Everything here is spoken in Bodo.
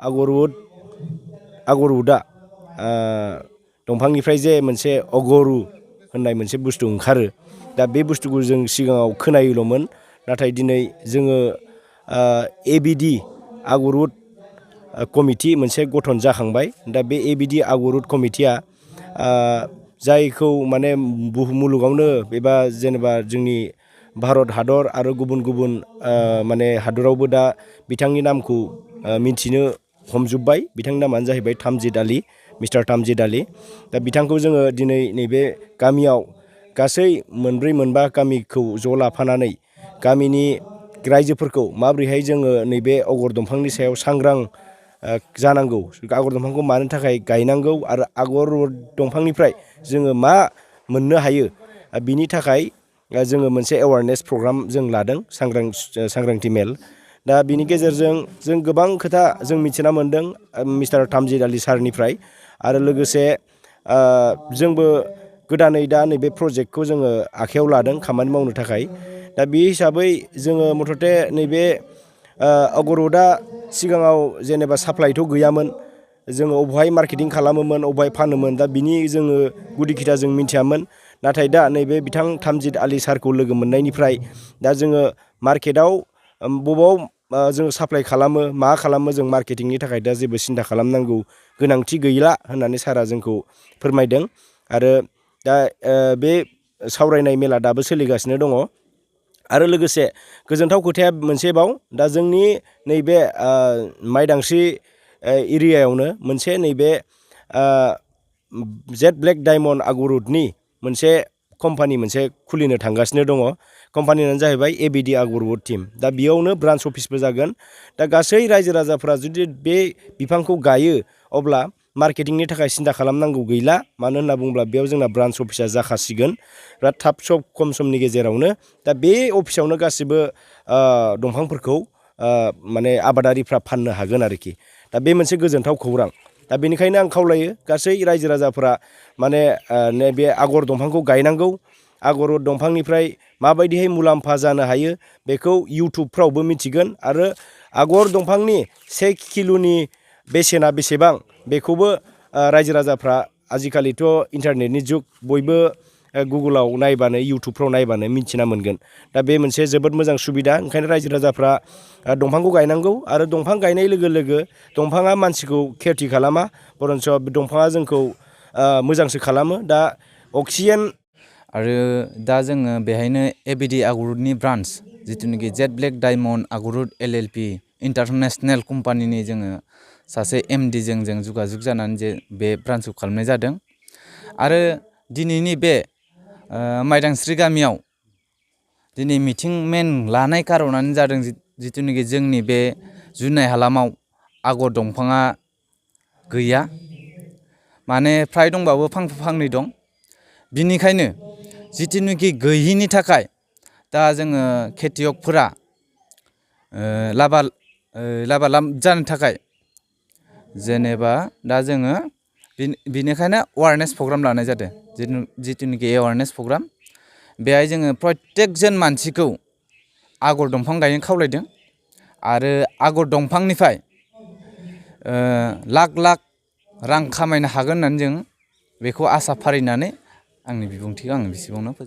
आगरवुडआ दंफांनिफ्राय जे मोनसे अगरु होननाय मोनसे बुस्थु ओंखारो दा बे बुस्थुखौ जों सिगाङाव खोनायोल'मोन नाथाय दिनै जोङो ABD आगरवुड कमिटि मोनसे गठन जाखांबाय दा बे ABD आगरवुड कमिटिया जायखौ माने मुलुगावनो एबा जेनेबा जोंनि भारत हादर आरो गुबुन गुबुन माने हादरावबो दा बिथांनि नामखौ मिन्थिनो हमजोब्बाय बिथांनि नामानो जाहैबाय मिस्टार तामजिद आली दा बिथांखौ जोङो दिनै नैबे गामियाव गासै मोनब्रै मोनबा गामिखौ ज' लाफानानै गामिनि रायजोफोरखौ माबोरैहाय जोङो नैबे अगर दंफांनि सायाव सांग्रां जानांगौ आगर दंफांखौ मानो थाखाय गायनांगौ आरो आगर दंफांनिफ्राय जोङो मा मोननो हायो बिनि थाखाय जोङो मोनसे एवारनेस प्रग्राम जों लादों सांग्रांथि मेल दा बिनि गेजेरजों जों गोबां खोथा जों मिथिना मोनदों मिस्टार तामजिद आली सारनिफ्राय आरो लोगोसे जोंबो गोदानै दा नैबे प्रजेक्टखौ जोङो आखायाव लादों खामानि मावनो थाखाय दा बे हिसाबै जोङो मथथे नैबे अगरवुडआ सिगाङाव जेनेबा साप्लाइथ' गैयामोन जोङो अबेहाय मार्केटिं खालामोमोन अबेहाय फानोमोन दा बिनि जोङो गुदि खिथा जों मिथियामोन नाथाय दा नैबे बिथां तामजिद आली सारखौ लोगो मोननायनिफ्राय दा जोङो मार्केटआव बबाव जोङो साप्लाइ खालामो मा खालामो जों मार्केटिंनि थाखाय दा जेबो सिन्था खालामनांगौ गोनांथि गैला होननानै सारा जोंखौ फोरमायदों आरो दा बे सावरायनाय मेला दाबो सोलिगासिनो दङ आरो लोगोसे गोजोनथाव खोथाया मोनसेबाव दा जोंनि नैबे माइदांस्रि एरियायावनो मोनसे नैबे जेट ब्लेक डायमन्ड आगरवुडनि मोनसे कम्पानि मोनसे खुलिनो थांगासिनो दङ कम्पानियानो जाहैबाय ABD आगरवुड टीम दा बेयावनो ब्रान्स अफिसबो जागोन दा गासै रायजो राजाफ्रा जुदि बे बिफांखौ गायो अब्ला मार्केटिंनि थाखाय सिन्था खालामनांगौ गैला मानो होनना बुङोब्ला बेयाव जोंना ब्रान्स अफिसा जाखासिगोन बिराद खम समनि गेजेरावनो दा बे अफिसावनो गासिबो दंफांफोरखौ माने आबादारिफ्रा फाननो हागोन आरोखि दा बे मोनसे गोजोनथाव खौरां दा बेनिखायनो आं खावलायो गासै रायजो राजाफ्रा माने नैबे आगर दंफांखौ गायनांगौ आगर दंफांनिफ्राय माबायदिहाय मुलाम्फा जानो हायो बेखौ इउटुबफ्रावबो मिथिगोन आरो आगर दंफांनि 1 किल'नि बेसेना बेसेबां बेखौबो रायजो राजाफ्रा आजिखालिथ' इन्टारनेटनि जुग बयबो गुगोलाव नायबानो इउटुबफ्राव नायबानो मिन्थिना मोनगोन दा बे मोनसे जोबोद मोजां सुबिदा ओंखायनो रायजो राजाफ्रा दंफांखौ गायनांगौ आरो दंफां गायनाय लोगो लोगो दंफाङा मानसिखौ खेथि खालामा बरन्स दंफाङा जोंखौ मोजांसो खालामो दा अक्सिजेन आरो दा जोङो बेहायनो ABD आगरवुडनि ब्रान्च जिथुनाखि जेट ब्लेक डायमन्ड आगरवुड LLP इन्टारनेसनेल कम्पानिनि जोङो सासे MDजों जों जगाजग जानानै जे बे ब्रान्चखौ खालामनाय जादों आरो दिनैनि बे माइदांस्रि गामियाव दिनै मिटिं मेन लानाय कारनानो जादों जिथुनाखि जोंनि बे जुनाय हालामाव आगर दंफाङा गैया माने फ्राय दंबाबो फांनै दं बिनिखायनो जिथुनाखि गैयिनि थाखाय दा जोङो खेथियकफोरा लाबालाब जानो थाखाय जेनेबा दा जोङो बिनिखायनो एवारनेस प्रग्राम लानाय जादों जिथुनाखि एवारनेस प्रग्राम बेहाय जोङो प्रत्येकजन मानसिखौ आगर दंफां गायनो खावलायदों आरो आगर दंफांनिफ्राय लाख लाख रां खामायनो हागोन होननानै जों बेखौ आसा फारिनानै आंनि बिबुंथिखौ आं बेसेबांनो